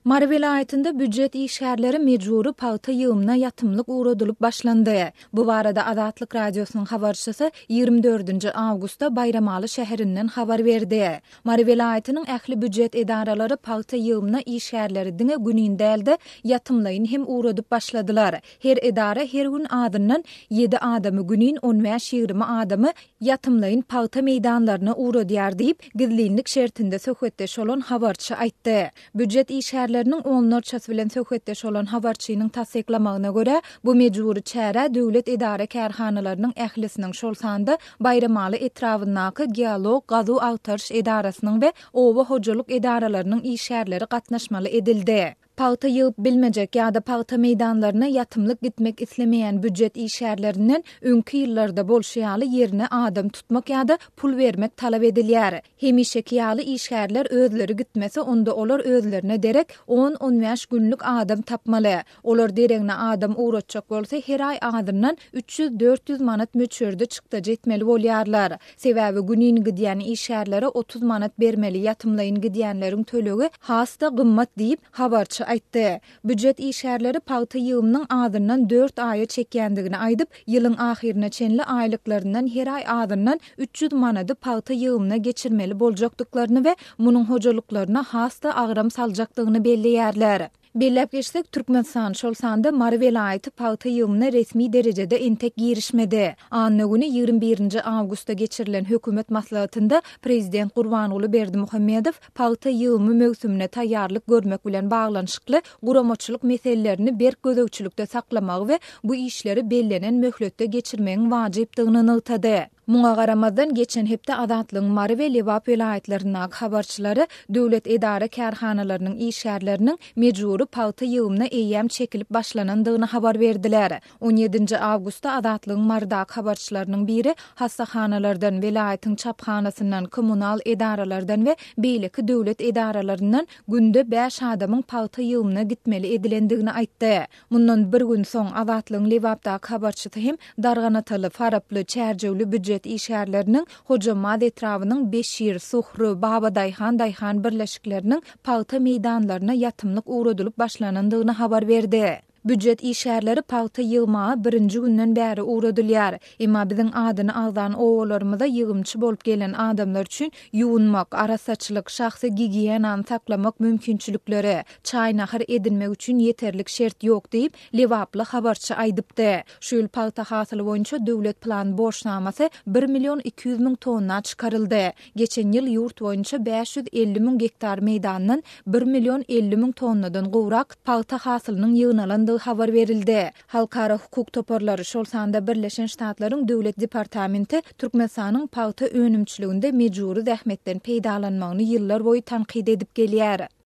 Mary welaýatynda býujet işgärleri mejbury pagta ýygymyna ýatymlyk ugradylyp başlandy. Bu barada Azatlyk Radiosynyň habarçysy ýigrimi dördünji awgustda Baýramaly şäherinden habar berdi. Mary welaýatynyň ähli býujet edaralary pagta ýygymyna işgärleri diňe günin däl-de, ýatymlaýyn hem ugradyp başladylar. Her edara her gün azyndan ýedi adamy günin, on bäş-ýigrimi adamy ýatymlaýyn pagta meýdanlaryna ugradýar diýip, gizlinlik şertinde söhbetdeş bolan habarçy aýtdy. Býujet işgärleriniň onlarçasy bilen söhbetdeş bolan habarçynyň tassyklamagyna görä, bu mejbury çärä döwlet edara-kärhanalarynyň ählisiniň, şol sanda Baýramaly etrabyndaky geolog-gazuw-agtaryş edarasynyň we oba hojalyk edaralarynyň işgärleri gatnaşmaly edildi. Pagta ýygyp bilmejek ýa-da pagta meýdanlaryna ýatymlyk gitmek islemeýän býujet işgärlerinden öňki ýyllarda bolşy ýaly ýerine adam tutmak ýa-da pul bermek talap edilýär. Hemişeki ýaly işgärler özleri gitmese onda olar özlerine derek on-on bäş günlük adam tapmaly. Olar deregine adam ugratjak bolsa her aý azyndan 300-400 manat möçberde çykdajy etmeli bolýarlar. Sebäbi günin gidýän işgärlere 30 manat bermeli, ýatymlaýyn gidýänleriň tölegi has-da gymmat diýip, habarçy aýtdy. Býujet işgärleri pagta ýygymynyň azyndan dört aýa çekýändigini aýdyp, ýylyň ahyryna çenli aýlyklaryndan her aý azyndan 300 manady pagta ýygymyna geçirmeli boljakdyklaryny we munuň hojalyklaryna has-da agram saljakdygyny belleýärler. Belläp geçsek, Türkmenistan, şol sanda Mary welaýaty pagta ýygymyna resmi derejede entek girişmedi. Anna güni, 21 nji awgustda geçirilen hökümet maslahatynda prezident Gurbanguly Berdimuhamedow pagta ýygymy möwsümine taýýarlyk görmek bilen baglanyşykly guramaçylyk meselelerini berk gözegçilikde saklamagy we bu işleri bellenen möhletde geçirmegiň wajypdygyny nygtady. Muňa garamazdan, geçen hepde Azatlygyň Mary we Lebap welaýatlaryndaky habarçylary döwlet edara-kärhanalarynyň işgärleriniň mejbury pagta ýygymyna eýýäm çekilip başlanandygyny habar berdiler. On ýedinji awgustda Azatlygyň Marydaky habarçylarynyň biri hassahanalardan, welaýatyň çaphanasyndan, kommunal edaralardan we beýleki döwlet edaralaryndan günde bäş adamyň pagta ýygymyna gitmeli edilendigini aýtdy. Mundan bir gün soň, Azatlygyň Lebapdaky habarçysy hem Darganataly, Faraply, Çärjewli býujet işgärleriniň Hojambaz etrabynyň Beşir, Suhry, Babadaýhan daýhan birleşikleriniň pagta meýdanlaryna ýatymlyk ugradylyp başlanandygyny habar berdi. Býujet işgärleri pagta ýygmaga birinji günden bäri ugradylýar. Emma biziň adyny agzan obalarymyza ýygymçy bolup gelen adamlar üçin ýuwunmak, arassaçylyk, şahsy gigiýenany saklamak mümkinçilikleri, çaý-nahar edinmek üçin ýeterlik şert ýok diýip, lebaply habarçy aýdypdy. Şu ýyl pagta hasyly boýunça döwlet plan borçnamasy bir million 200 müň tonna çykaryldy. Geçen ýyl ýurt boýunça 550 müň gektar meýdandan bir million 50 müň tonnadan gowrak pagta hasylynyň ýygnalandygy habar berildi. Halkara hukuk toparlary, şol sanda Birleşen Ştatlaryň Döwlet departamenti Türkmenistanyň pagta önümçiliginde mejbury zähmetden peýdalanmagyny ýyllarboýy tankyt edip gelýär.